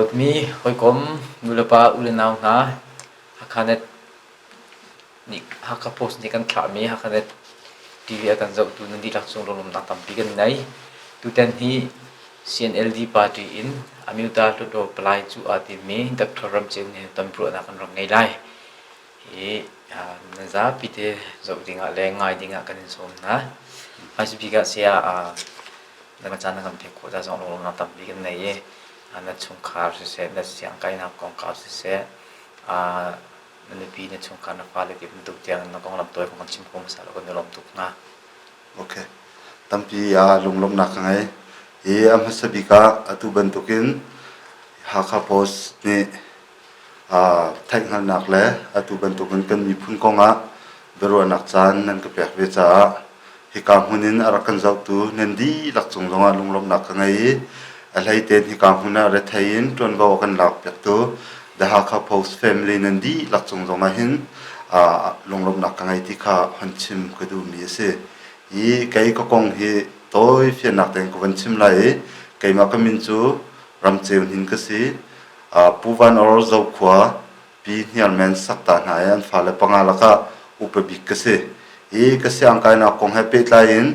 Dawtmi hawikom, nulepa, ulenau hna, Hakhanet nih Hakha Post nih kan thlahmi Hakhanet TV a kan zohtu nan dihlak cung lunglawmhnak tampi kan ngei. Tutan hi CNLD party in Amyota Hluttaw Palai cu aa timmi Dr. Ram Ceu he tonpruahnak kan rak ngei lai. Hi nan zapi te zoh dingah le ngai dingah kan in sawm hna. Hmaisabik ah saya na caan na kan pek khawh ca zong lunglawmhnak tampi kan ngei i na chungkhar siseh, na siangkainak kongkau siseh, na nupi, na chungkhar, na fale ti bantuk tiang na konglam tawi kong kan chim kho hmasa lo kan i lawm tuk hnga. Okay. Tampi ah lunglawmhnak ka ngei. Hi a hmasa bik ah atu bantukin Hakha Post nih theihhngalhnak le atu bantukin kan miphun kongah biaruahnak caan nan ka pek ve caah hika hmun in a rak kan zohtu nan dihlak cung zongah lunglawmhnak ka ngei i a hleitein hika hmun ah rethei in ṭuanvo a kan lakpiaktu The Hakha Post family nan dihlak cung zongah hin lunglawmhnak ka ngei ti kha hon chim ka duhmi a si. Hi kei ka kong hi tawi fiannak tein ka von chim lai i keimah ka min cu Ramceu Hnin ka si. Pu Van Or Zokhua Pi Hniarmen Sakta hna i an fale panga lakah upa bik ka si. Hi ka siangkainak kong he pehtlai in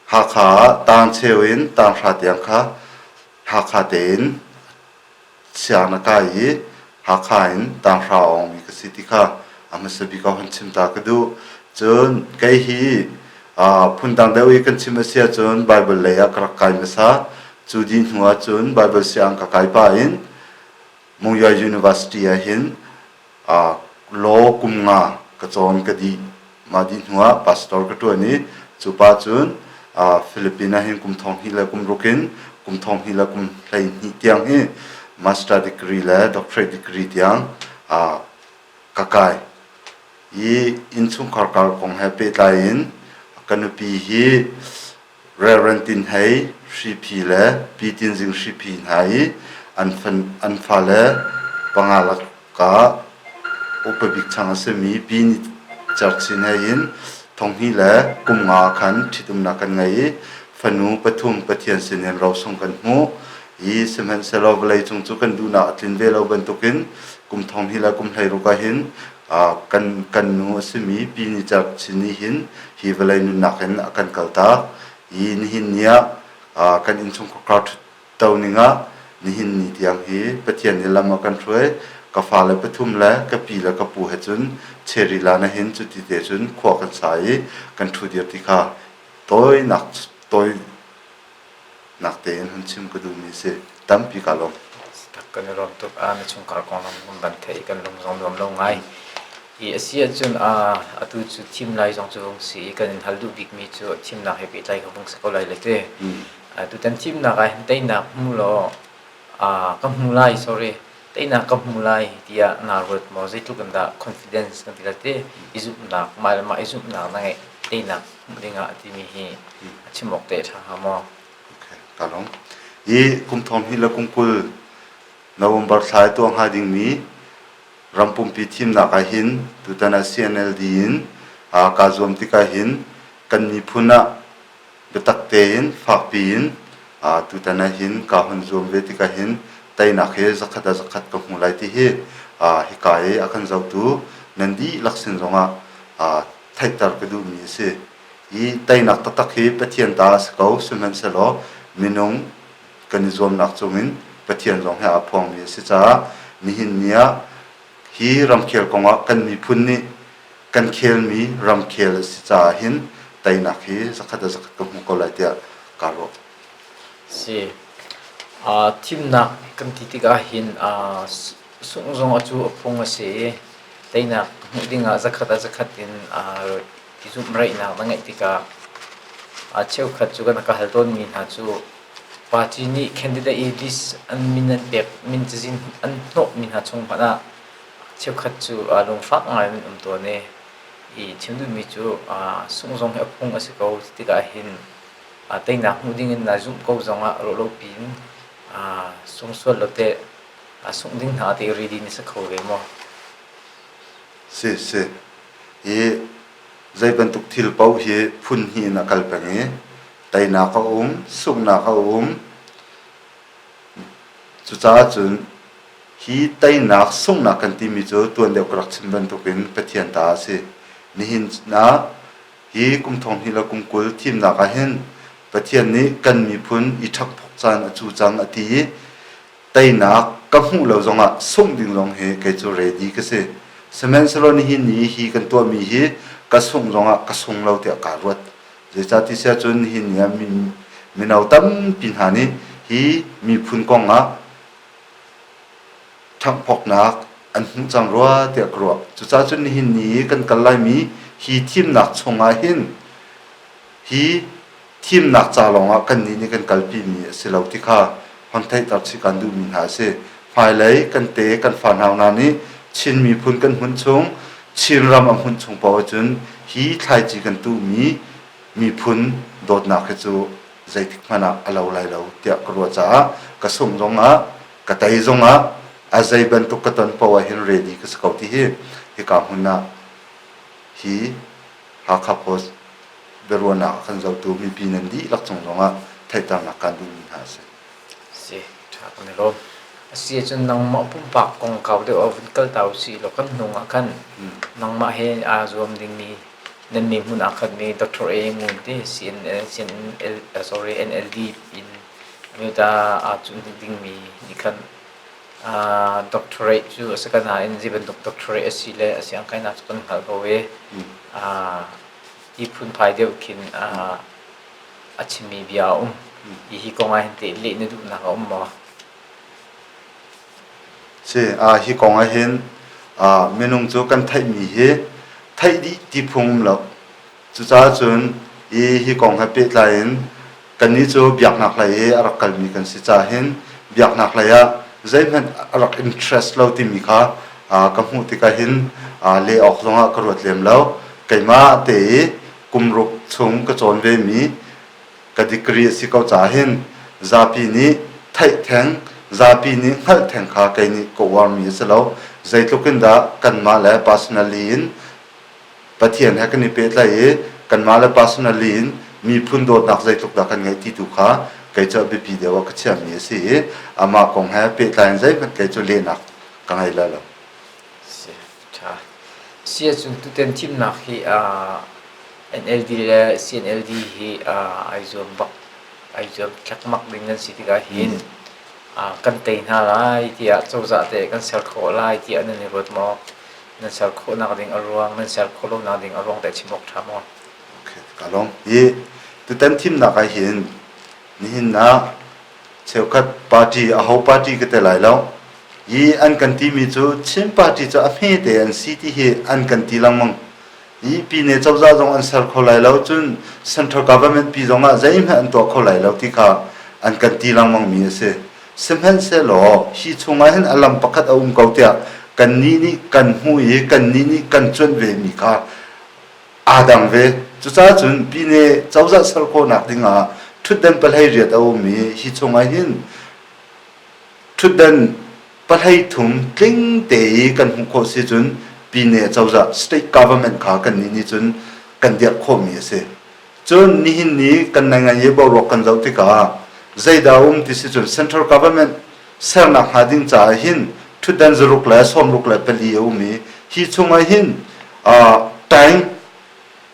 Hakha ah tangcheu in tanghra tiang kha Hakha tein siang na kai i Hakha in tanghra a awngmi ka si ti kha a hmasa bik ah hun chim ta ka duh. Cun kei hi phundang deuh i kan chim a si ahcun Baibal lei ah ka rak kai hmasa. Cu dih hnu ahcun Baibal siang ka kai pah in Monywa University ah hin law kum nga ka cawn ka dih. Mah dih hnu ah pastor ka ṭuan i cu pa cun Philippines ah hin kum thong hnih le kum ruk in kum thong hnih le kum 12 tiang hi master degree le doctorate degree tiang ka kai. Hi innchungkhar kar kong he pehtlai in ka nupi hi Reverend Tin Hei Hriphi le Pi Tin Zing Hriphi hna i an fale panga lakah upa bik chang a simi Pi Ni Cer Chin he in thonghnih le kum nga khan ṭhitumnak kan ngei i fanu pathum Pathian sinin rosung kan hmuh. I sihmanhsehlaw vawleicung cu kan duhnak a tlin ve lo bantukin kum thonghnih le kum 16 ah hin kan kan nu a simi Pi Ni Cer Chin nih hin hi vawlei nunnak in a kan kaltak i nihin ni ah kan innchungkhar ṭhutto ning ah nihin ni tiang hi Pathian nih lam a kan hruai. Ka fale pathum le ka pi le ka pu he cun Cherry Lan ah hin cuti te cun khua kan sa i kan ṭhu dir ti kha tawinak tawi nak tein hun chim ka duhmi a si. Tampi kaa lawm. Tak kan i lawm tuk. Na chungkhar konglam kan van theih kan lung zong nuam lo ngai. I a si ahcun atu cu thim lai zong cu vung si i kan in hal duh bikmi cu thimnak he pehtlai kha vung si ko lai le ti. Tutan thimnak ah hin teinak hmu law ka hmu lai sorry teinak ka hmu lai tiah naa ruat maw zeitluk in dah confidence kan ti lai ti i zumhnak mah le mah i zumhnak na ngeih teinak hmuh dingah timi hi a chim awk te a ṭha hnga maw? Okay, ka lawm. Hi kum thong hnih le kum 20 November thla i tuah hnga dingmi ram pumpi thimnak ah hin tutan ah CNLD in kaa zuam tikah hin kan miphun ah biatak tein fakpi in tutan ah hin kaa hun zuam ve tikah hin teinak hi zakhat ah zakhat ka hmu lai ti hi hika i a kan zohtu nan dihlak sin zongah theihter ka duhmi a si. Hi teinak taktak hi Pathian ta a si ko, sihmanhsehlaw minung kan i zuamnak cungin Pathian zong he aa phuangmi a si caah nihin ni ah hi ramkhel kongah kan miphun nih kan khelmi ramkhel a si caah hin teinak hi zakhat ah zakhat ka hmu ko lai tiah kaa ruah. Si. Thimnak kan ti tikah hin sungh zong a cu a phung a si i teinak hmuh dingah zakhat ah zakhat in i zumhreihnak na ngeih tikah cheukhat cu kan ka hal tawnmi hna cu party nih candidate i list an min an pek min cazin an hnawhmi hna chung hmanh ah cheukhat cu lungfak ngai an um tawn i i chim duhmi cu sungh zong hi a phung a si ko ti tikah hin teinak hmuh ding in naa zumh ko zongah ruahlopi in sung sual lo teh sungh ding hna ti ready na si kho ve maw? Si si. Hi zei bantuk thil paoh hi phun hnih in a kal peng i teinak a um, sunghnak a um. Cucaah cun. Hi teinak sunghnak kan timi cu tuan deuh ka rak chim bantukin Pathian ta a si. Nihin ah hi kum thong hnih le kum 20 thimnak ah hin Pathian nih kan miphun i ṭhangphok caan a cu cang a ti i teinak ka hmuh lo zongah sungh ding zong hi kei cu ready ka si. Sihmanhsehlaw nihin ni hi kan tuahmi hi ka sungh zongah ka sung lo tiah kaa ruat. Zeicahti siah cun nihin ni ah mino tampi hna nih hi miphun kong ah ṭhanghphawknak an hmuh cang rua tiah ka ruah. Cucaah cun nihin ni i kan kal laimi hi thimnak chungah hin hi thimnak ca lawngah kannih nih kan kalpimi a si lo ti kha hon theihter chih kan duhmi hna a si. Hmailei kan te kan fanau hna nih Chin miphun kan hmunh chung, Chinram a hmunh chung paoh ahcun hi thlaici kan tuhmi miphun dawtnak hi cu zeitik hmanh ah a lo lai lo tiah ka ruah caah ka sungh zongah ka tei zongah a zei bantuk ka ton paoh ah hin ready ka si ko ti hi hika hmun ah hi Hakha Post biaruahnak a kan zohtu mipi nan dihlak cung zongah theihternak kaan duhmi hna a si. Si, ṭha kan i lawm. A si ahcun nangmah pumpak kongkau deuh ah vun kal ta usih law kan hnung ah khan nangmah he aa zuam dingmi nan mi hmun ah khan mi Dr. A Ngun te CNN, CNL, sorry, NLD in amyota aa cun dingmi nih khan doctorate cu a si ko nain zei bantuk doctorate a si le a siangkainak cu kan hngalh ko i hi phunphai deuh khin a chimmi bia a um. Hi kong ah hin teh leh na duhnak a um maw? Si, hi kong ah hin minung cu kan theihmi hi theih dih ti phung um lo. Cucaah cun hi kong he pehtlai in kannih cu biaknak lei i a rak kalmi kan si caah hin biaknak lei ah zeihmanh a rak interest lo timi kha ka hmuh tikah hin leh awk zongah ka ruat lem lo. Keimah te i kum ruk chung ka cawn vemi ka degree a si ko caah hin zapi nih theih theng, zapi nih hngalh theng kha kei nih ka uarmi a si lo. Zeitluk in dah kanmah le personally in Pathian he kan i pehtlaih i kanmah le personally in miphun dawtnak zeitluk dah kan ngeih ti tu kha kei cu a biapi deuh ah ka chiahmi a si i amah kong he pehtlai in zeihmanh kei cu lehnak ka ngei lai lo. Si, ṭha. Si ahcun tutan thimnak hi NLD le CNLD hi ai zuam bak ai zuam thlekmak ding nan si tikah hin kan tei hna lai tiah cozah te kan ser khawh lai tiah nan i ruat maw? Nan ser khawhnak ding a ruang, nan ser khawh lonak ding a ruang teh chim awk ṭha maw? Okay, ka lawm. Hi tutan thimnak ah hin nihin ah cheukhat party aho party ka te lai lo. Hi an kan timi cu Chin party cu a hme te an si ti hi an kan ti lengmang. Hi pine cozah zong an ser kho lai lo cun central government pi zong ah zeihmanh an tuah kho lai lo ti kha an kan ti lengmang mi a si. Sihmanhsehlaw hi chungah hin a lam pakhat a um ko tiah kannih nih kan hmuh i kannih nih kan cuanh vemi kha aa dang ve. Cucaah cun pine cozah ser khawhnak dingah ṭhutdan pahlei riat a um i hi chungah hin ṭhutdan pahlei thum tling te i kan hmuh khawh si cun pine cozah state government kha kannih nih cun kan dirh khawhmi a si. Cun nihin ni kan naingan i boruak kan zoh tikah zeidah a um ti si cun central government sernak hnga ding caah hin ṭhutdan zaruk le sawmruk le pali a um i hi chungah hin time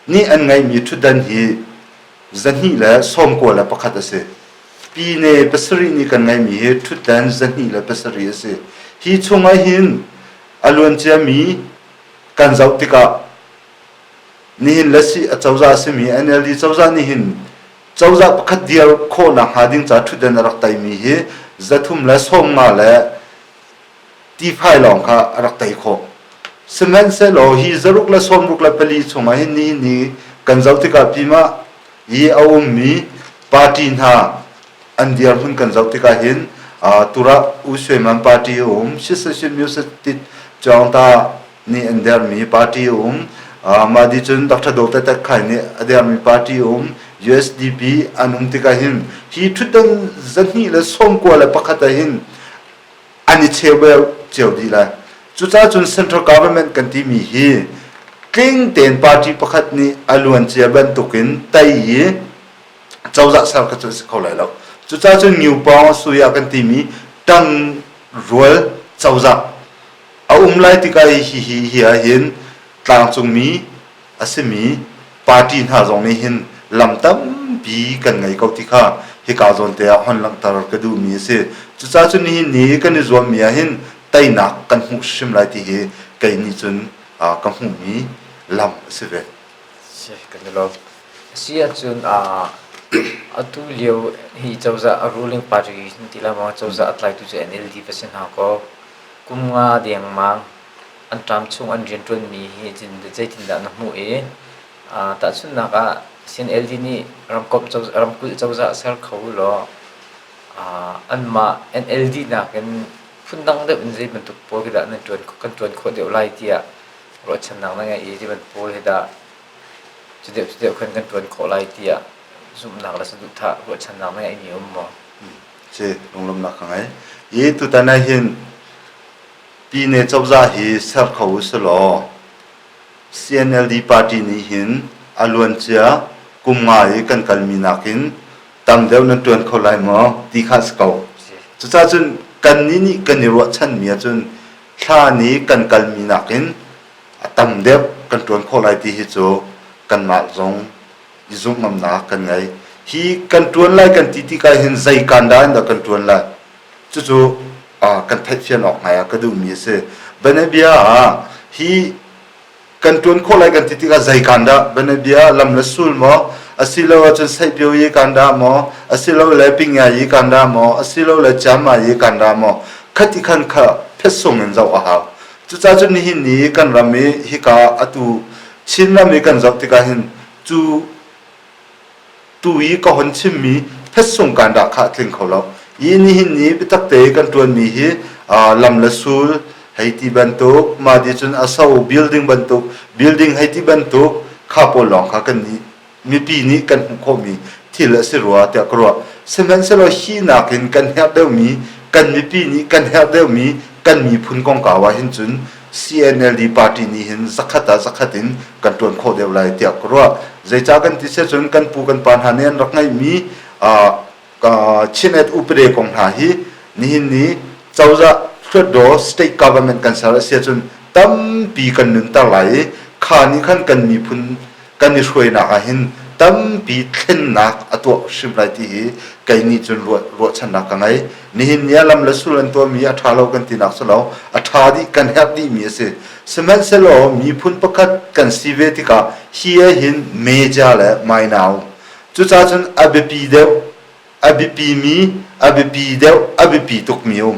nih an ngeihmi ṭhutdan hi 291 a si. Pine pasarih nih kan ngeihmi hi ṭhutdan 207 a si. Hi chungah hin a luanciami kan zoh tikah Nihin le si acozah a simi NLD cozah nih hin cozah pakhat dir khawhnak hnga ding ca ṭhutdan a rak teimi hi 350 le tifai lawng kha a rak tei khawh. Sihmanhsehlaw hi 664 chungah hin nihin ni kan zoh tikah pimah i a ummi party hna an dirhmun kan zoh tikah hin turah U Swe Man party a um, Shisashin Music Chaungta nih an dermi party a um. Mah di cun Dr. Do Tet Khai nih a dermi party a um. USDP an um tikah hin hi ṭhutdan 291 ah hin an i cheu cio dih lai. Cucaah cun central government kan timi hi tling tein party pakhat nih a luancia bantukin tei i cozah ser kha cu a si kho lai lo. Cucaah cun Ngiu Pawng Suya kan timi ṭang rual cozah a um lai tikah hi hi hi ah hin tlangcungmi a simi party hna zong nih hin lam tampi kan ngei ko ti kha hika zawn te ah hon langhter ka duhmi a si. Cucaah cun nihin ni kan i zuammi ah hin teinak kan hmuh hrim lai ti hi kei nih cun ka hmuhmi lam a si ve. Si, kan i lawm. Asi ahcun atu lio hi cozah a ruling party ti lai maw cozah a tlaitu cu NLD va si hna kaw kum nga dengmang an ṭam chung an rianṭuanmi hi zeitindah na hmuh i tahchunhnak ah CNLD nih ramkulh cozah ser kho u law anmah NLD nakin phundang deuh in zei bantuk pawl khi dah nan ṭuan kan ṭuan khawh deuh lai tiah ruahchannak na ngeih i zei bantuk pawl hi dah cu deuh cu deuh khan kan ṭuan khawh lai tiah zumhnak le saduhthah ruahchannak na ngeihmi um maw? Si, lunglawmhnak ka ngei. I tutan ah hin Pine cozah hi ser kho usilaw CNLD party nih hin a luancia kum nga i kan kalmi nakin tam deuh nan ṭuan kho lai maw ti kha a si ko. Cucaah cun kannih nih kan i ruahchanmi ahcun thla nih kan kalmi nakin a tam deuh kan ṭuan khawh lai ti hi cu kanmah zong i zumh ngamnak kan ngei. Hi kan ṭuan lai kan ti tikah hin zei kanda in dah kan ṭuan lai? Cucu kan theihfian awk ngai ah ka duhmi a si. Bianabia ah hi kan ṭuan khawh lai kan ti tikah zei kan dah bianabia lam le sul maw asilo ahcun seihpio i kan dah maw asilole pingya i kan dah maw asilole ciama i kan dah maw khati khan kha phetsung in zoh a hau. Cucaah cun nihin ni kan ram i hika atu Chin ram i kan zoh tikah hin cu Tu i ka hon chimmi phetsung kaan dah kha a tling kho lo. I nihin ni biatak te kan ṭuanmi hi lam le sul hei ti bantuk, mah ti cun a so building bantuk, building hei ti bantuk kha pawl lawng kha kan nih mipi nih kan hmuh khawhmi thil a si rua tiah ka ruah. Sihmanhsehlaw hi nakin kan herh deuhmi, kan mipi nih kan herh deuhmi kan miphun kongkau ah hin cun CNLD party nih hin zakhat ah zakhat in kan ṭuan khawh deuh lai tiah ka ruah. Zeicah kan ti siahcun kan pu kan pa hna nih an rak ngeihmi Chin-Aid upade kong hna hi nihin ni cozah Hluatdaw state government kan ser a si ahcun tampi kan nunter lai i kha nih khan kan miphun kan i hruainak ah hin tampi thlennak a tuah hrim lai ti hi kei nih cun ruahchannak ka ngei. Nihin ni ah lam le sul an tuahmi a ṭha lo kan tinak si lo, a ṭha dih kan herh dihmi a si. Sihmanhsehlaw miphun pakhat kan si ve tikah hi ah hin major le minor a um. Cucaah cun a biapi deuh a biapimi, a biapi deuh, a biapi tukmi a um.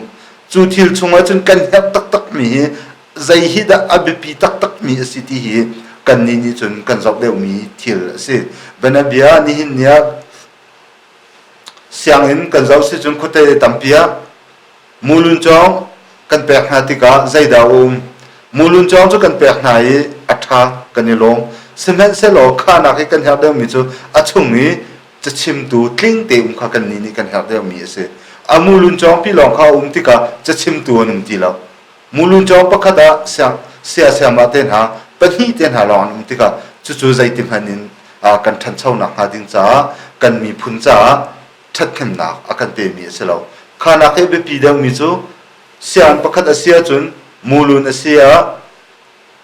Cu thil chungah cun kan herh taktakmi hi zei hi dah a biapi taktakmi a si ti hi kannih nih cun kan zoh deuhmi thil a si. Bianabia nihin ni ah sianginn kan zoh si cun khuate tampi ah Mulun cawng kan pek hna tikah zeidah a um? Mulun cawng cu kan pek hna i a ṭha kan i lawm. Sihmanhsehlaw khahnak i kan herh deuhmi cu a chung i cachimtu tling te um kha kannih nih kan herh deuhmi a si. A mulun cawngpi lawng kha a um tikah cachimtu an um ti lo. Mulun cawng pakhat ah sia siamah te hna pahnih te hna lawng an um tikah cucu zeiti hmanh in kan ṭhanchonak hnga ding caah kan miphun caah ṭhathnemnak a kan pemi a si lo. Khanak hi biapi deuhmi cu sianginn pakhat a si ahcun mulun a si ah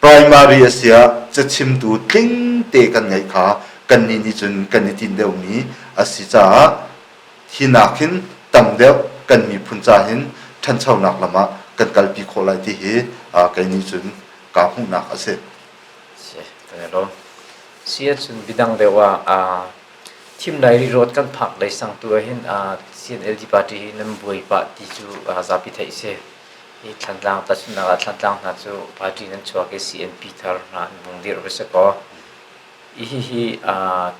primary a si ah cachimtu tling te kan ngeih kha kannih nih cun kan i tinh deuhmi a si caah hi nak hin tam deuh kan miphun ca hin ṭhanchonak lam ah kan kalpi khawh lai ti hi kei nih cun kaa hmuhnak a si. Si, kan i lawm. Si ahcun bidang deuh ah Thimlai road kan phak lei sangtu ahhin CNLD party hi nan buai pah ti cu zapi theih a si. Hi Thlantlang tahchunhnak ah Thlantlang hna cu party nan chuak i CNP thar hna an vung dirh va si kaw hihi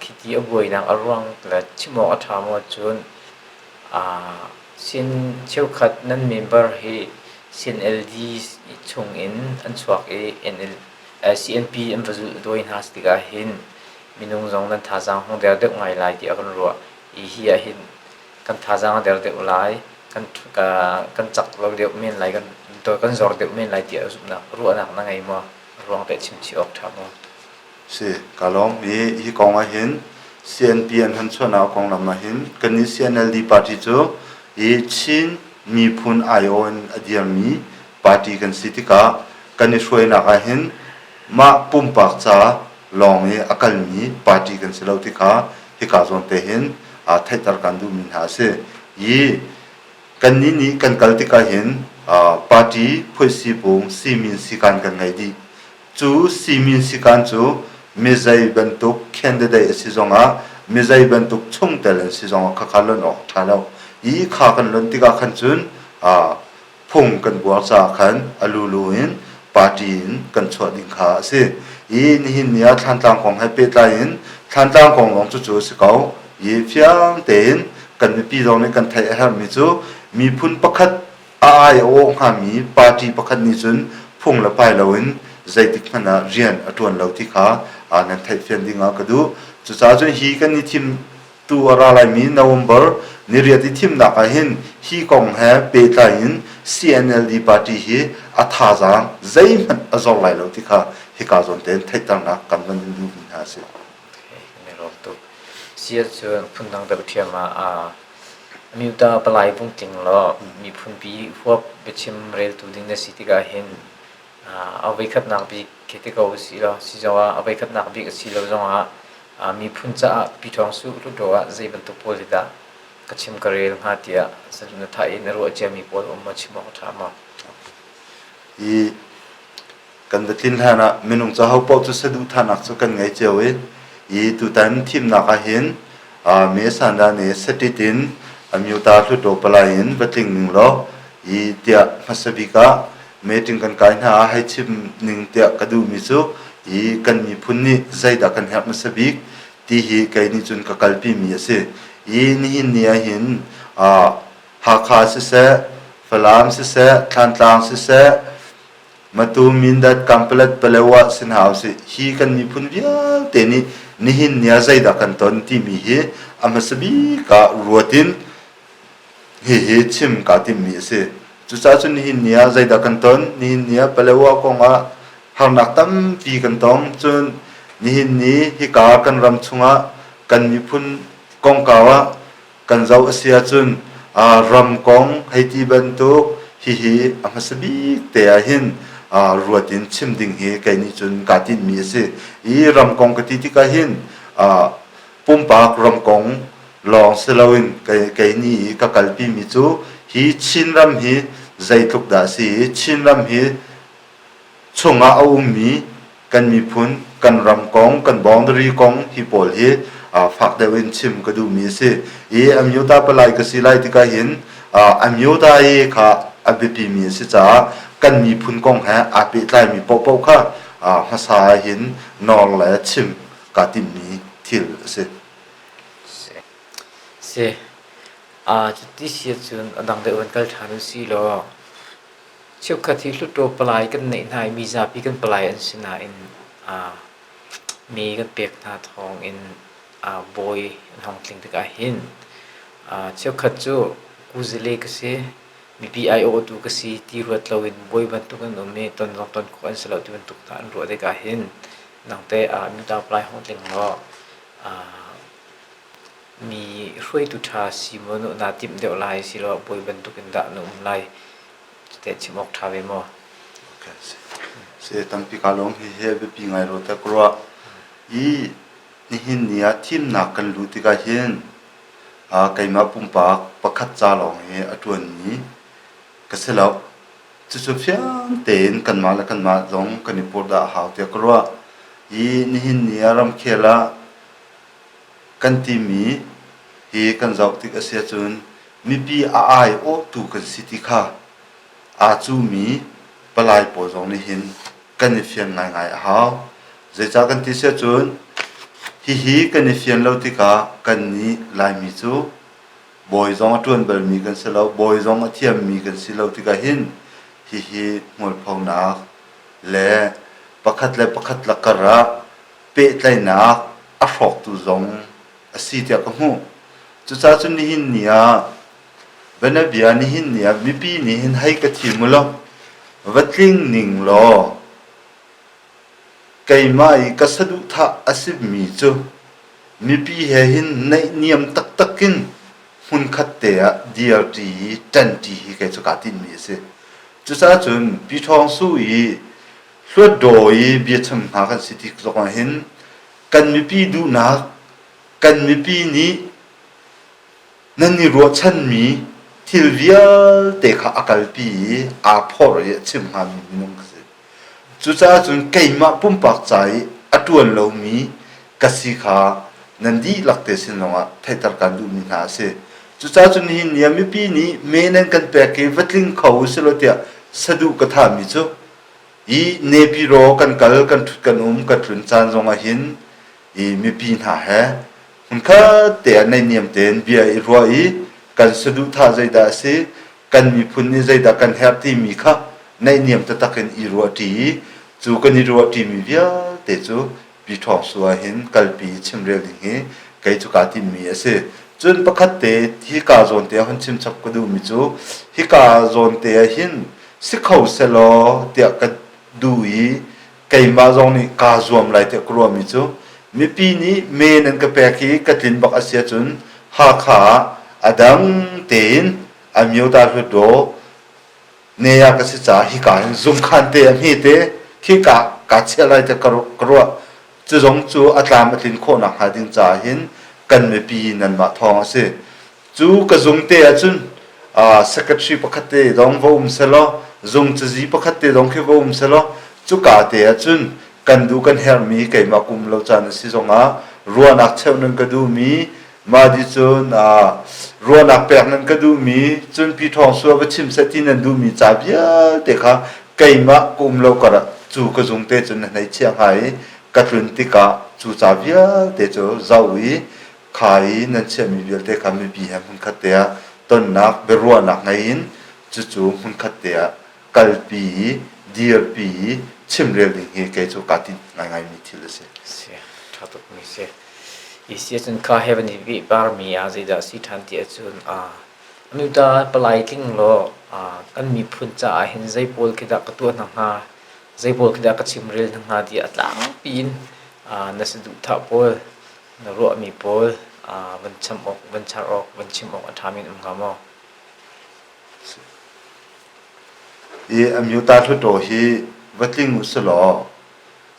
khiti a buainak a ruang le chim awk a ṭha maw cun Sin cheukhat nan member hi CNLD chung in an chuak i CNP an va zulh dawi hna tikah hin minung zong nan thazaang hung der deuh ngai lai tiah kan ruah i hi ah hin kan thazaang a der deuh lai kan kan cak lo deuh men lai kan kan zor deuh men lai tiah zumhnak ruahnak na ngei maw ruang teh chim chih awk ṭha maw Si ka lawm i hi kong ah hin CNP an han chuahnak konglam ah hin kannih CNLD party cu i Chin miphun aiawh in a dirmi party kan si tikah kan i hruainak ahhin mah pumpak ca lawng i a kalmi party kan si lo ti kha hika zawn te hin theihter kan duhmi hna a si. I kannih nih kan kal tikah hin party phuaisipung simin sikan kan ngei dih. Cu simin sikan cu mizei bantuk candidate a si zongah mizei bantuk chungtel an si zongah khakha lonh awk a ṭha lo. I kha kan lonh tikah khan cun phung kan buar caah khan a lulu in party in kan chuah ding kha a si. I nihin ni ah Thlantlang kong he pehtlai in Thlantlang kong lawng cucu a si ko. I fiang tein kan mipi zong nih kan theih a herhmi cu miphun pakhat a ai a awh hngami party pakhat nih cun phung le pai loin zeitik hmanh ah rian a ṭuan lo ti kha nan theihfian ding ah ka duh. Cucaah cun hi kan i thim tu a ra laimi November niriat i thimnak ah hin hi kong he pehtlai in CNLD party hi a thazaang zeihmanh a zor lai lo ti kha hika zawn tein theihternak kan van in duhmi hna a si. Okay, kan i tuk. Si ahcun phundang deuh ṭhiam ah Amyota palai vung tling law miphunpi huap biachim reltu ding na si tikah hin a voikhatnak bik khi ti ko usih law si zongah a voikhatnak bik a si lo zongah miphun caah Pi Ṭhawng Su Hluttaw ah zei bantuk pawl hi dah ka chim ka rel hnga tiah na thah i na ruah ciami pawl um maw chim awk a ṭha maw? Hi kan va tlin hlan ah minung ca hopaoh cu saduhthahnak cu kan ngei cio i i tutan thimnak ah hin me sanda nih satit in Amyota Hluttaw palai in va tling ning law i tiah hmasa bik ah meeting kan kai hna ah hei chim ning tiah ka duhmi cu hi kan miphun nih zeidah kan herh hmasa bik ti hi kei nih cun ka kalpimi a si. I nihin ni ah hin Hakha siseh, Falam siseh, Thlantlang siseh, Matu, Mindat, Kanpalet, Palewa si hna usih hi kan miphun vialte nih nihin ni ah zeidah kan ton timi hi a hmasa bik ah ruat in Hihi chim kaa timhmi a si. Cucaah cun nihin ni ah zeidah kan ton? Nihin ni ah Palewa kong ah harnak tampi kan tong. Cun nihin ni hika kan ram chungah kan miphun kongkau ah kan zoh a si ahcun ram kong hei ti bantuk hihi a hmasa bik te ah hin ruat in chim ding hi kei nih cun kaa tinhmi a si. I ram kong ka ti tikah hin pumpak ram kong lawng si loin kei nih i ka kalpimi cu hi Chinram hi zeitluk dah a si i Chinram hi chungah a ummi kan miphun kan ram kong kan boundary kong hi pawl hi fak deuh in chim ka duhmi a si. I Amyota palai ka si lai tikah hin Amyota i kha a biapimi a si caah kan miphun kong he aa pehtlaimi paohpaoh kha hmasa ah hin nawr le chim kaa timhmi thil a si. Si. Cuti si ahcun a dang deuh in kal ṭhan u sih law cheukhat hi Hluttaw palai kan neih hna i mizapi kan palai an si nain mi kan pek hna thawng in bawi an hong tling tikah hin cheukhat cu kuzale ka si, mipi aiawhtu ka si ti ruat loin bawi bantuk an um i ton zong ton khawh an si lo ti bantuk hna an ruah tikah hin nangteh mita palai hong tling law Mi hruaitu ṭha si maw naa timh deuh lai asiloah bawi bantukin dah na um lai? Cuti chim awk ṭha ve maw? Okay. Si tampi kaa lawm hihi a biapi ngai rua tiah ka ruah. I nihin ni ah thimnak kan luh tikah hin keimah pumpak pakhat ca lawng hi a ṭuanmi ka si lo. Cucu fiang tein kanmah le kanmah zong kan i purhdah a hau tiah ka ruah. I nihin ni ah ramkhel ah kan timi hi kan zoh tik a si ahcun mipi a aiawhtu kan si ti kha aa cuhmi palai pawl zong nih hin kan i fian ngaingai a hau. Zeicah kan ti si ahcun hihi kan i fian lo tikah kannih Laimi cu bawi zong a ṭuan balmi kan si lo, bawi zong a thiammi kan si lo tikah hin hihi hmualphonak le pakhat le pakhat lakar ah pehtlaihnak a hrawktu zong a si tiah ka hmuh. Cucaah cun nihin ni ah bianabia nihin ni ah mipi nih hin hei ka thim u law va tling ning law keimah i ka saduhthah a simi cu mipi he hin naihniam taktak in hmunkhat te ah dirṭi i ṭanṭi hi kei cu kaa tinhmi a si. Cucaah cun Pi Ṭhawng Su i hluatdaw i biachim hna kan si tik zongah hin kan mipi duhnak, kan mipi nih nan i ruahchanmi thil vialte kha a kalpi i aa phorh i a chim hngami minung ka si. Cucaah cun keimah pumpak ca i a ṭuan lomi ka si kha nan dihlak te sin zongah theihter kaan duhmi hna a si. Cucaah cun nihin ni ah mipi nih me nan kan pek i va tling kho u silaw tiah saduh ka thahmi cu i Nepiraw kan kal kan ṭhut kan um kan tlun caan zongah hin i mipi hna he hmunkhat te ah naihniam tein bia i ruah i kan saduhthah zeidah a si, kan miphun nih zeidah kan herh timi kha naihniam taktak in i ruahṭi i cu kan i ruahṭimi vialte cu Pi Ṭhawng Su ah hin kalpi i chimrel ding hi kei cu kaa timhmi a si. Cun pakhat te hika zawn te ah hun chim chap ka duhmi cu hika zawn te ah hin si kho selaw tiah ka duh i keimah zong nih kaa zuam lai tiah ka ruahmi cu mipi nih me nan ka pek i ka tlin bak a si ahcun Hakha ah a dang tein Amyota Hlutdaw ne ah ka si caah hika hin zungkhan te a hme te khika kaa chiah lai tiah ka ruah. Cu zong cu a tlam a tlin khawh nakhnga ding caah hin kan mipi nanmah thawng a si. Cu ka zung te ahcun secretary pakhat te zong va um selaw, zung cazi pakhat te zong khi va um selaw, cuka te ahcun kan duh kan herhmi keimah kum lo caan a si zongah ruahnak cheuh nan ka duhmi mah di cun ruahnak pek nan ka duhmi cun Pi Thawng Sua va chim seh ti nan duhmi ca vialte kha keimah ka um lo karah cu ka zung te cun na hnei chiah hnga i ka tlun tikah cu ca vialte cu zoh i Kha i nan chiahmi vialte kha mipi he hmunkhat te ah tonnak biaruahnak ngei in cucu hmunkhat te ah kalpi i dirpi i chimrel ding hi kei cu kaa tinh ngaingaimi thil a si. Si, ṭha tukmi si. I si ahcun kha he van i vehparmi ah zeidah a si ṭhan ti ahcun anu ta palai tling law kan miphun caah hin zei pawl khi dah ka tuah hna hnga, zei pawl khi dah ka chimrel hna hnga ti a tlangpi in na saduhthah pawl Na ruahmi pawl van cham awk, van char awk, van chim awk a ṭhami an um hnga maw? Hi Amyota Hluttaw hi va tling u silaw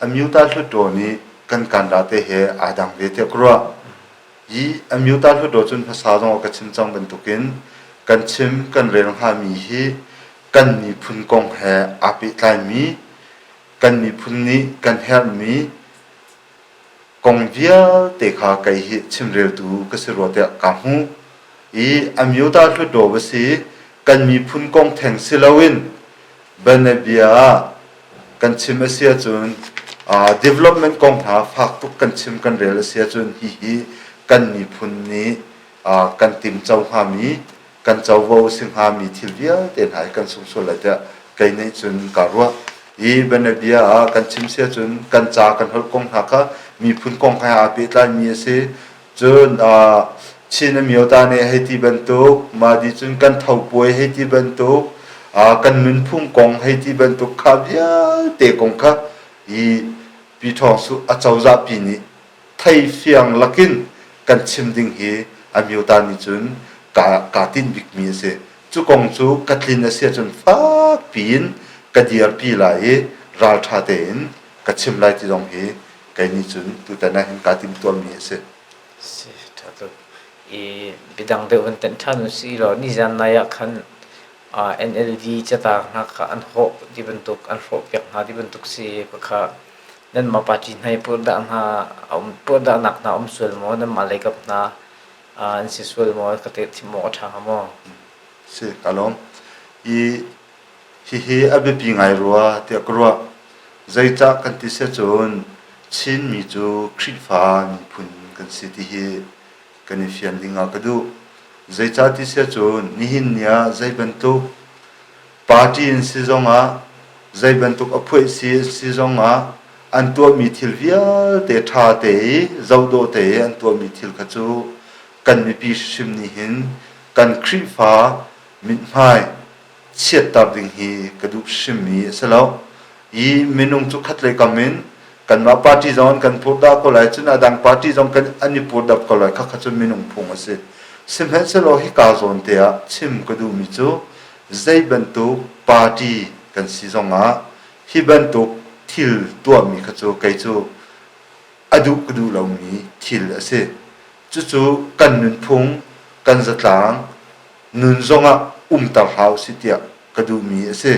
Amyota Hluttaw nih kan Kanra te he aa dang ve tiah ka ruah. Hi Amyota Hluttaw cun hmasa zong ah ka chim cang bantukin kan chim kan rel hngami hi kan miphun kong he aa pehtlaimi, kan miphun nih kan herhmi kong vialte kha kei hi chimreltu ka si rua tiah kaa hmu i Amyota Hlutdaw va si kan miphun kong theng si loin bianabia ah kan chim a si ahcun development kong hna fak tuk kan chim kan rel a si ahcun hihi kan miphun nih kan timco hngami kan covo a si hngami thil vialte hna hi kan sung sual lai tiah kei nih cun kaa ruah. Hi bianabia ah kan chim si ahcun kan ca kan holh kong hna kha miphun kong he aa pehtlaimi a si. Cun Chin Amyota nih hei ti bantuk, mah di cun kan tho puai hei ti bantuk, kan nunphung kong hei ti bantuk kha vialte kong kha hi Pi Thawng Su acozahpi nih theifiang lakin kan chim ding hi Amyota nih cun kaa tinh bikmi a si. Cu kong cu ka tlin a si ahcun fakpi in ka dirpi lai i ralṭha tein ka chim lai ti zong hi kei nih cun tutan ah hin kaa timhtuahmi a si. Si, ṭha tuk. I biadang deuh van tenh ṭhan u si law nizan nai ah khan NLD catang hna kha an hawh ti bantuk an hrawhpiak hna ti bantuk si kha nanmah party hna hi purhdah hna a um purhdahnak hna um sual maw nanmah leikap hna an si sual maw ka te thim awk a ṭha hnga maw? Si ka lawm. I hihi a biapi ngai rua tiah ka ruah. Zeicah kan ti si ahcun Chinmi cu Khrihfa miphun kan si ti hi kan i fian ding ah ka duh. Zeicah ti si ahcun nihin ni ah zei bantuk party in si zongah zei bantuk a phuaih si si zongah an tuahmi thil vialte ṭha te i zohdawh te i an tuahmi thil kha cu kan mipi hrim nih hin kan Khrihfa mithmai chiatter ding hi ka duh hrimmi a si lo. I minung cu khat lei kam in kanmah party zong an kan purdah ko lai cun a dang party zong kan an i purdap ko lai khakha cu minung phung a si. Sihmanhsehlaw hika zawn te ah chim ka duhmi cu. Zei bantuk party kan si zongah hi bantuk thil tuahmi kha cu kei cu a duh ka duh lomi thil a si. Cucu kan nunphung, kan zatlang nun zongah umter hlah usih tiah ka duhmi a si.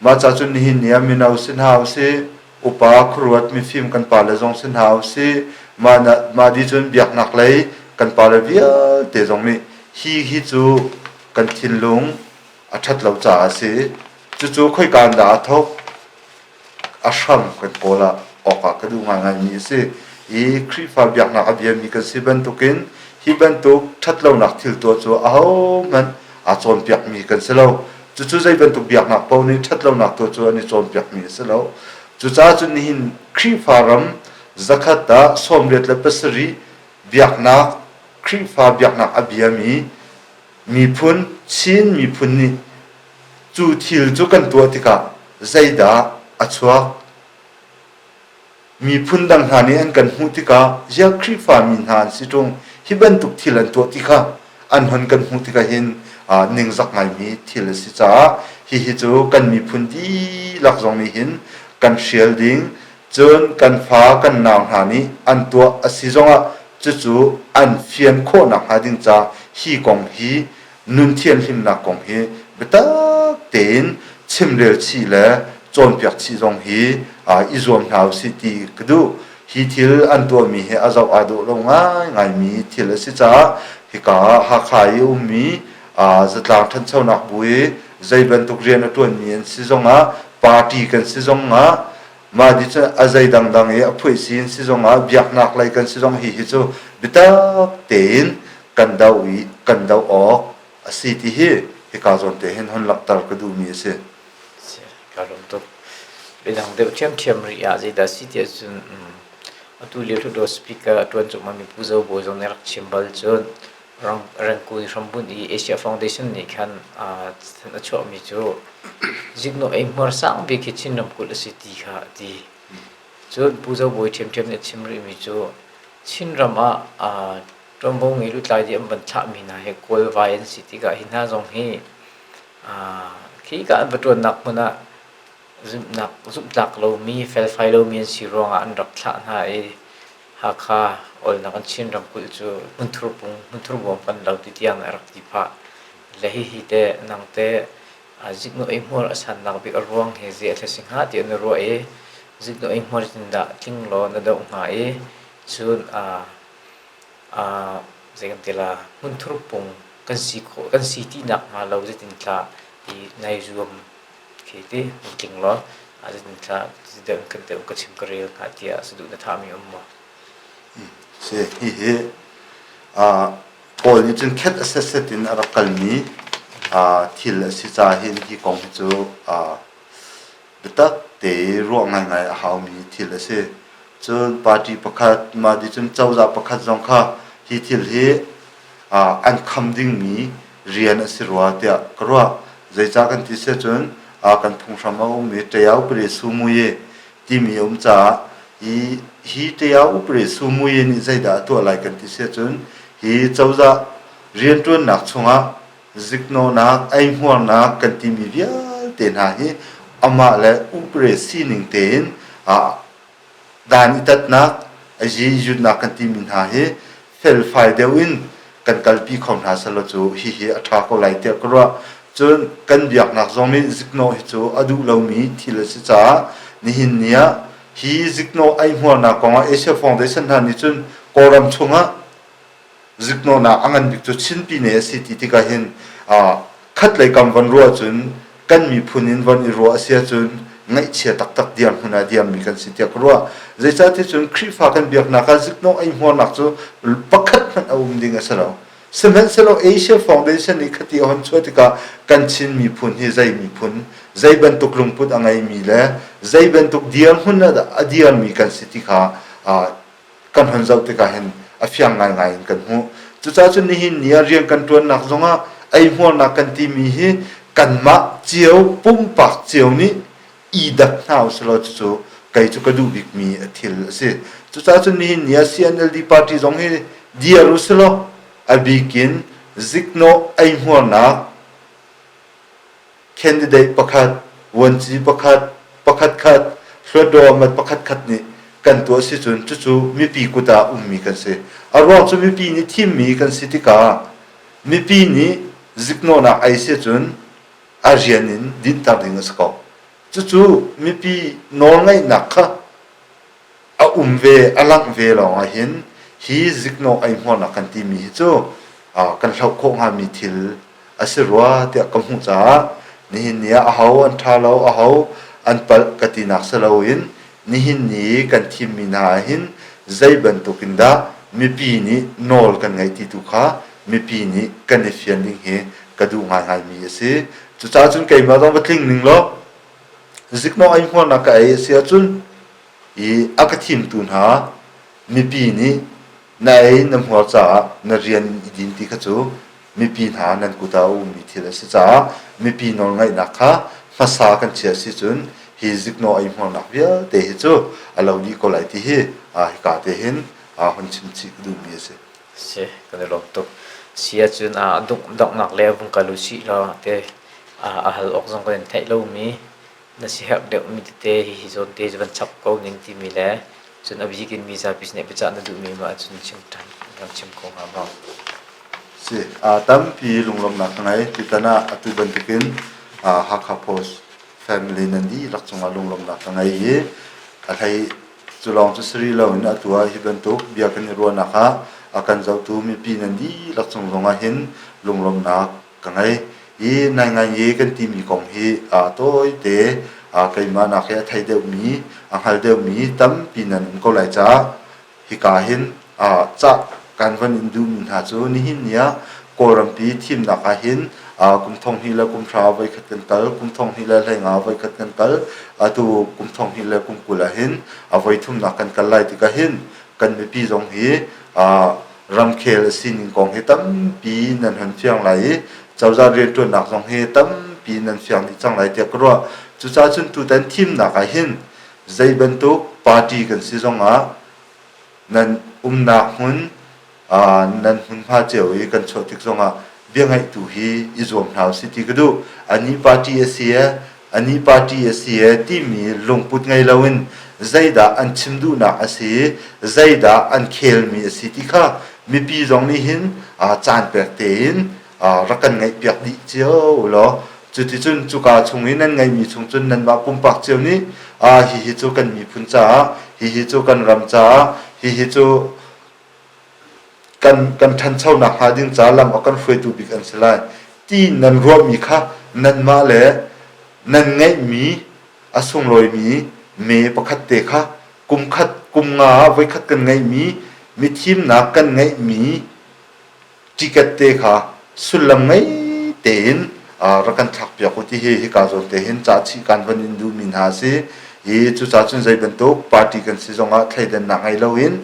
Mah ca cun nihin ni ah mino si hna usih, upa khuaruat mifim kan pale zong si hna usih, mah, mah dih cun biaknak lei kan pale vialte zong nih hi hi cu kan thinlung a ṭhat lo caah a si. Cucu khoika in dah aa thawk? A hram kan kawl ah awkah ka duh ngaingaimi a si. I Khrihfa biaknak a biami kan si bantukin hi bantuk ṭhatlonak thil tuah cu ahohmanh aa cawnpiakmi kan si lo. Cucu zei bantuk biaknak paoh nih ṭhatlonak tuah cu an i cawnpiakmi a si lo. Cucaah cun nihin Khrihfa ram zakhat ah 87 biaknak Khrihfa biaknak a biami miphun Chin miphun nih cu thil cu kan tuah tikah zeidah a chuak? Miphun dang hna nih an kan hmuh tikah ziah Khrihfa mi hna an si ṭung hi bantuk thil an tuah ti kha an hon kan hmuh tikah hin ningzak ngaimi thil a si caah hihi cu kan miphun dihlak zong nih hin kan hrial ding cun kan fa kan nau hna nih an tuah a si zongah cucu an fian khawh nakhnga ding ca hi kong hi nun thianhlimnak kong hi biatak tein chimrel chih le cawnpiak chih zong hi i zuam hna usih ti ka duh. Hi thil an tuahmi hi a zoh aa dawh lo ngaingaimi thil a si caah hika ah Hakha i a ummi zatlang ṭhanchonak bu i zei bantuk rian a ṭuanmi an si zongah party kan si zongah mah dih cu a zei dangdang i a phuaisi in si zongah biaknak lei kan si zong hi hi cu biatak tein kan doh i kan doh awk a si ti hi hika zawn te hin hon langhter ka duhmi a si. Ka lawm tuk. Biadang deuh ṭhiamṭhiam rih ah zeidah si tiah cun atu lio Hluttaw Speaker a ṭuan cuahmahmi Pu Zo Bawi zong nih a rak chim bal cun Rangkun hrambunh i Asia Foundation nih khan a chuahmi cu ziknawh eihmuar sang bik hi Chin ramkulh a si ti kha a ti. Cun Pu Zo Bawi ṭhiamṭhiam nih a chim rihmi cu Chinram ah ṭuanvo ngei lutlai dih an van thlahmi hna hi Kawl vai an si tikah hi hna zong hi khika an va ṭuannak hmun ah zumhnak zumhtlak lomi felfai lomi an si ruangah an rak thlah hna i Hakha awlnak an Chin ramkulh cu hmunthur pung hmunthur buam kan lo ti tiang a rak ti phah. Le hihi te nang te ziknawh eihmuar a sannak bik a ruang hi zei a si hnga ti an i ruah i ziknawh eihmuar in dah tling law na doh hnga i cun zei kan ti la hmunthur pung kan si khawh kan si ti nak hnga lo zeitin tla i nai zuam khi ti tling law zeitin tla deuh kan deuh ka chim ka rel hnga tiah saduh na thahmi um maw? Si hihi Kawl nih cun khet a setset in a rak kalmi thil a si caah hin hi kong hi cu biatak te i ruah ngaingai a haumi thil a si. Cun party pakhat mah ti cun cozah pakhat zong kha hi thil hi an kham dingmi rian a si rua tiah ka ruah. Zeicah kan ti si ahcun kan phunghram a um i ṭiao pare sumuye timi a um caah hi hi ṭiao pare sumuye nih zeidah a tuah lai kan ti si ahcun hi cozah rianṭuannak chungah ziknawhnak, eihmuarnak kan timi vialte hna hi amah le upre sining tein dan i tatnak, a yutnak kan timi hna hi felfai deuh in kan kalpi kho hna selaw cu hihi a ṭha ko lai tiah ka ruah. Cun kan biaknak zong nih ziknawh hi cu a duh lomi thil a si caah nihin ni ah hi ziknawh eihmuarnak kongah Asia Foundation hna nih cun Kawlram chungah ziknawhnak a ngan bik cu Chin Pyine a si ti tikah hin khatlei kam von ruah cun kan miphun in von i ruah a si ahcun ngaihchia taktak dirhmun ah dirmi kan si tiah ka ruah. Zeicahtiah cun Khrihfa kan biaknak ah ziknawh eihmuarnak cu pakhat hmanh a um ding a si lo. Sihmanhsehlaw Asia Foundation nih khati a hon chuah tikah kan Chin miphun hi zei miphun, zei bantuk lungput a ngeimi le zei bantuk dirhmun ah a dirmi kan si ti kha kan hon zoh tikah hin a fiang ngaingai in kan hmuh. Cucaah cun nihin ni ah rian kan ṭuannak zongah eihmuarnak kan timi hi kanmah cio pumpak cio nih i dap hna usilaw cucu kei cu ka duh bikmi a thil a si. Cucaah cun nihin ni ah CNLD party zong hi dir usilaw a bik in ziknawh eihmuarnak. Candidate pakhat, vuanci pakhat, pakhatkhat, hluatdaw amat pakhatkhat nih kan tuah si cun cucu mipi kut ah ummi kan si. A ruang cu mipi nih thimmi kan si tikah mipi nih ziknawhnak ei si cun a rian in dinhter ding a si ko. Cucu mipi nawlngeihnak kha a um ve, a langh ve lawng ahhin hi ziknawh eihmuarnak kan timi hi cu kan hloh khawh hngami thil a si rua tiah ka hmuh caah nihin ni ah aho an ṭha lo, aho an palh ka tinak si loin nihin ni i kan thimmi hna ahhin zei bantuk in dah mipi nih nawl kan ngeih ti tu kha mipi nih kan i fian ding hi ka duh ngaingaimi a si. Cucaah cun keimah zong va tling ning law ziknawh eihmuarnak ka ei a si ahcun i a ka thimtu hna mipi nih na ei na hmuar caah na rian in i din ti kha cu mipi hna nan kut ah a ummi thil a si caah mipi nawlngaihnak kha hmasa kan chia si cun hi ziknawh eihmuarnak vialte hi cu a lo dih ko lai ti hi hika te hin hun chim chih ka duhmi a si. Si, kan i lawm tuk. Si ahcun a donghnak le vung kal u sih law te a hal awk zong kan in theih lomi na siaherh deuhmi tete hihi zawn te cu van chap ko ning timi le cun a bik in mizapi sinah biacah na duhmi ma ahcun chim ṭhan kan chim ko hnga maw? Si, tampi lunglawmhnak ka ngei. Tutan ah atu bantukin Hakha Post family nan dihlak cungah lunglawmhnak ka ngei i a hlei cu lawng cu si rih loin atu ah hi bantuk bia kan i ruahnak ah a kan zohtu mipi nan dihlak cung zongah hin lunglawmhnak ka ngei. Hi naingainge kan timi kong hi tawite keimah nak hi a thei deuhmi, a hngal deuhmi tampi nan um ko lai caah hika hin cah kan van in duhmi hna cu nihin ni ah Kawlrampi thimnak ah hin kum 2000 le kum 10 voikhat kan kal, kum 2000 le 15 voikhat kan kal, atu kum 2000 le kum 20 ah hin a voithumnak kan kal lai tikah hin kan mipi zong hi ramkhel a sining kong hi tampi nan hon fiang lai i cozah rianṭuannak zong hi tampi nan fiang dih cang lai tiah ka ruah. Cucaah cun tutan thimnak ah hin zei bantuk party kan si zongah nan umnak hmun nan hmunhma cio i kan chuah tik zongah bia ngaihtu hi i zuam hna usih ti ka duh. Anih party a si e, anih party a si e timi lungput ngei loin zeidah an chim duhnak a si, zeidah an khelmi a si ti kha mipi zong nih hin caan pek tein rak kan ngaihpiak dih cio law cuticun cuka chung i nan ngeihmi chung cun nanmah pumpak cio nih hihi cu kan miphun caah, hihi cu kan ram caah, hihi cu kan kan ṭhanchonak hnga ding ca lam a kan hruaitu bik an si lai ti nan ruahmi kha nanmah le nan ngeihmi a sunglawimi me pakhat te kha kum khat kum nga ah voikhat kan ngeihmi mithimnak kan ngeihmi ticket te kha sullam ngei tein rak kan thlakpiak u ti hi hika zawn te hin ca chih kan van in duhmi hna a si i cucaah cun zei bantuk party kan si zongah thleidannak ngei loin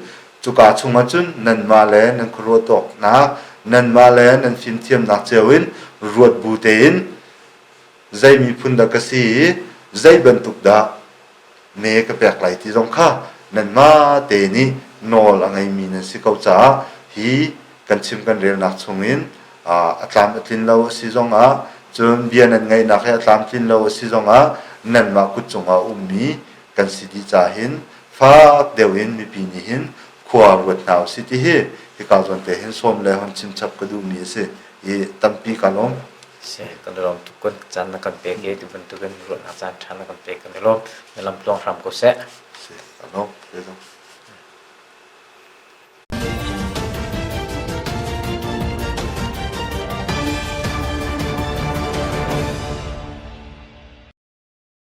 Cuka chungah cun nanmah le nan khuaruah tawknak, nanmah le nan fimthiamnak cio in ruat bu tein zei miphun dah ka si i zei bantuk dah me ka pek lai ti zong kha nanmah te nih nawl a ngeimi nan si ko caah hi kan chim kan relnak chungin a tlam a tlin lo a si zongah cun bia nan ngaihnak hi a tlamtlin lo a si zongah nanmah kut cungah a ummi kan si dih caah hin fak deuh in mipi nih hin khua ruat hna usih ti hi hika zawn te hin sawm le hon chimchap ka duhmi a si i tampi ka lawm. Si, kan i lawm tuk kun caan na kan pek i tu bantukin ruahnak caan ṭha na kan pek kan i lawm. Na lam tluang hram ko seh.